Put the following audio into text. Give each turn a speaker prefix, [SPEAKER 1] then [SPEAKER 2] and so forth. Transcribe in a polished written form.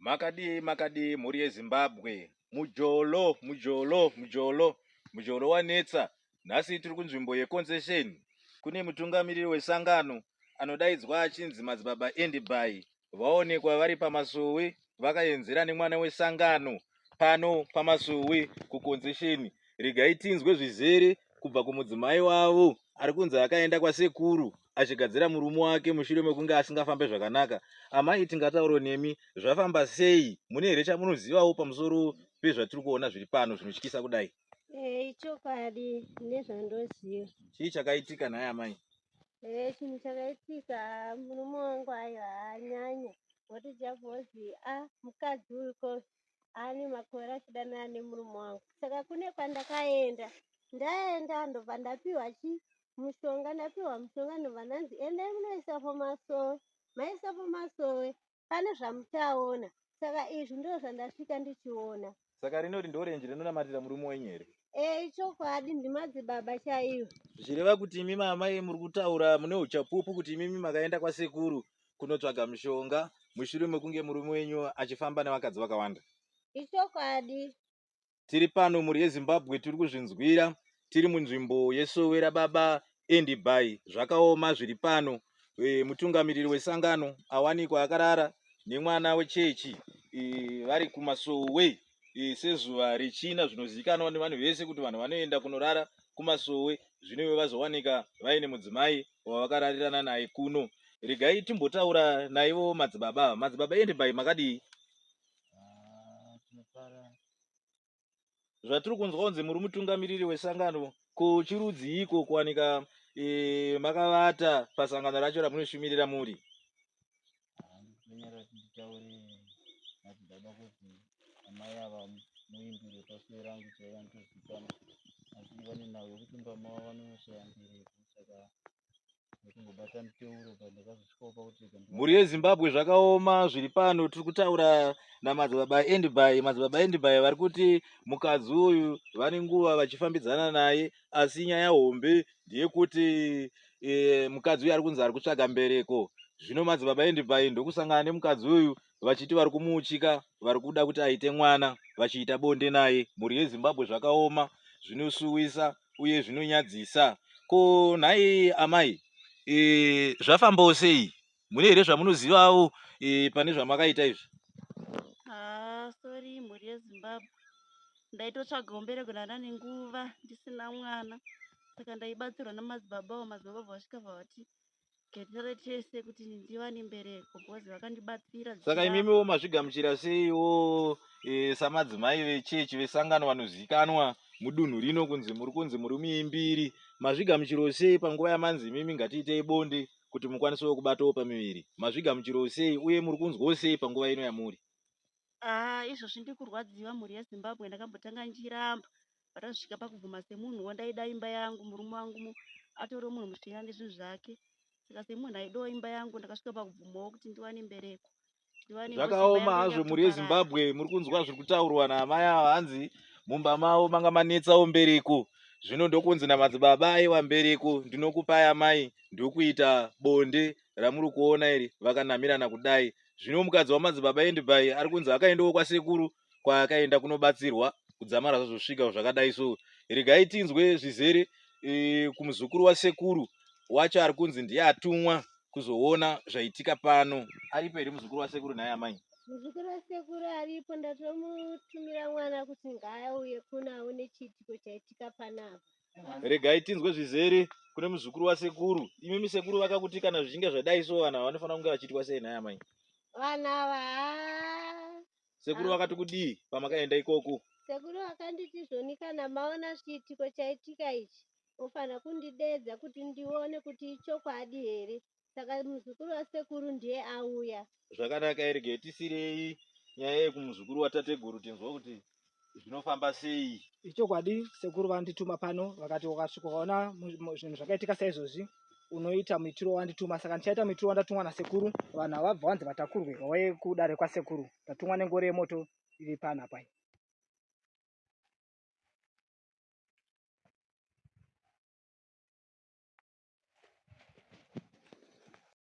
[SPEAKER 1] Makadii makadii mhuri yeZimbabwe. Mujolo mujolo mujolo mujolo wanetsa. Nhasi tiri kunzvimbo yeconcession. Kune mutungamiriri wesangano anodaidzwa achinzi Madzibaba Andy Bai vaonekwa vari pamasowe vakaenzera nemwana wesangano pano pamasowe kuconcession. Regai tinzwe zvizere kubva kumudzimai wavo ari kunzi akaenda kwasekuru achigadzira murume wake mushure mekunge asingafambe zvakanaka. Amai tingatauro nemi zvafamba sei? Mune here chamunozivawo pamusoro pezvatiri kuona zviri pano zvinotyisa kudai?
[SPEAKER 2] Eh, ichokwadi nezvandoziva.
[SPEAKER 1] Chii chakaitika nhai amai?
[SPEAKER 2] Eh, chinhu chakaitika murume wangu aiwa haanyanya woti jabhozi a mukadzi uyu ko ane makore achidanana nemurume wangu saka kune kwandakaenda ndaenda ndobva ndapiwa chi mushonga ndapiwa mushonga ndobva ndanzi endai munoisa pamasowe maisa pamasowe pane zvamuchaona saka izvi ndo zvandasvika ndichiona.
[SPEAKER 1] Saka rinori ndorenje rinonamatira murume wenyu here?
[SPEAKER 2] Eh, ichokwadi ndimadzibaba chaivo.
[SPEAKER 1] Zvichireva kuti imimi amai muri kutaura mune uchapupu kuti imimi makaenda kwasekuru kunotsvaga mushonga mushure mekunge murume wenyu achifamba nevakadzi vakawanda.
[SPEAKER 2] Ichokwadi.
[SPEAKER 1] Tiri pano mhuri yeZimbabwe tiri kuzvinzwira tiri munzvimbo yesowe rababa Andy Bai. Zvakaoma zviri pano. E, mutungamiriri wesangano awanikwa akarara nemwana wechechi e, vari kumasowe e, sezuva rechina zvinozivikanwa nevanhu vese kuti vanhu vanoenda kunorara kumasowe zvino ivo vazowanika vaine mudzimai wavakararirana naye kuno. Regai timbotaura naivo madzibaba ava. Madzibaba Andy Bai makadii?
[SPEAKER 3] Ah, tinofara.
[SPEAKER 1] Zvatiri kunzwa kunzi muri mutungamiriri wesangano ko chirudziiko kuwanika e, makavata pasangano racho ramunoshumirira muri?
[SPEAKER 3] Ah, ndikunyara kuti nditaure madzibaba kuti amai ava muimbiri wepasuo rangu chaivo anotozikanwa asi vane nhau yekuti mumba mavo vanoshaya mbereko saka
[SPEAKER 1] Mhuri yeZimbabwe zvakaoma zviri pano tiri kutaura namadzibaba Andyby. Madzibaba Andyby vari kuti mukadzi uyu vane nguva vachifambidzana naye asi nyaya hombe ndeyekuti e, mukadzi uyu ari kunzi ari kutsvaga mbereko. Zvino madzibaba Andyby ndokusangana nemukadzi uyu vachiti vari kumuuchika vari kuda kuti aite mwana vachiita bonde naye. Mhuri yeZimbabwe zvakaoma zvinosuwisa uye zvinonyadzisa. Ko nhai amai e, zvafambawo sei? Mune here zvamunozivawo e, pane zvamakaita izvi?
[SPEAKER 4] Haa, sorry mhuri yeZimbabwe. Ndaitotsvagawo mbereko ndanga nenguva ndisina mwana saka ndaibatsirwa namadzibaba avo madzibaba vasvika vavati Getera tese kuti ndiwane mbereko because vakandibatsira.
[SPEAKER 1] Saka imimiwo mazvigamuchira seiwo e, samadzimai vechechi vesangano vanozikanwa mudunhu rino kunzi muri kunzi muri muimbiri mazvigamuchirawo sei panguva yamanzi imimi ngatiitei bonde kuti mukwanisewo kubatawo pamiviri mazvigamuchirawo sei uye muri kunzwawo sei panguva ino yamuri?
[SPEAKER 4] Ah, izvozvi ndiri kurwadziwa mhuri yeZimbabwe ndakambotanga ndichiramba but azvisvika pakubvuma semunhuwo ndaida imba yangu murume wangu atoriwo munhu musvina nezvinhu zvake saka semunhu aidawo imba yangu ndakasvika pakubvumawo kuti ndiwane mbereko
[SPEAKER 1] Zvakaoma hazvo mhuri yeZimbabwe muri kunzwa zviri kutaurwa naamai ava hanzi mumba mavo manga manetsawo mbereko zvino ndokunzi namadzibaba aiwa mbereko ndinokupai amai ndokuita bonde ramuri kuona iri vakanamirana kudai Zvino mukadzi wamadzibaba Endibai ari kunzi akaendawo kwasekuru kwaakaenda kunobatsirwa kudzamara zvazosvika zvakadai so regai tinzwe zvizere e, kumuzukuru wasekuru wacho ari kunzi ndiye atumwa kuzoona zvaitika pano aripo here muzukuru wasekuru nhai amai
[SPEAKER 2] muzukuru wasekuru aripo ndatomutumira mwana kuti ngaauye kuno aone chiitiko chaitika panapa
[SPEAKER 1] Regai tinzwe zvizere kune muzukuru wasekuru. Imimi sekuru vakakuti kana zvichinge zvadai so vanhu ava vanofanira kunge vachiitwa sei nhai amai?
[SPEAKER 2] Vanhu ava haa.
[SPEAKER 1] Sekuru vakati kudii pamakaenda ikoko?
[SPEAKER 2] Sekuru vakanditi zvoni kana maona chiitiko chaitika ichi mofanira kundideedza kuti ndione kuti ichokwadi here. Saka muzukuru wasekuru ndiye auya.
[SPEAKER 1] Zvakanaka here regai tisirei nyaya yekumuzukuru watateguru tinzwe kuti zvinofamba sei.
[SPEAKER 5] Ichokwadi sekuru vandituma pano vakati ukasvika ukaona zvinhu zvakaitika saizvozvi unoita muitiro wandituma saka ndichaita muitiro wandatumwa nasekuru vanhu ava vabva vanzi vatakurwe vauye kudare kwasekuru ndatumwa nengoro yemoto iri pano apa iyi.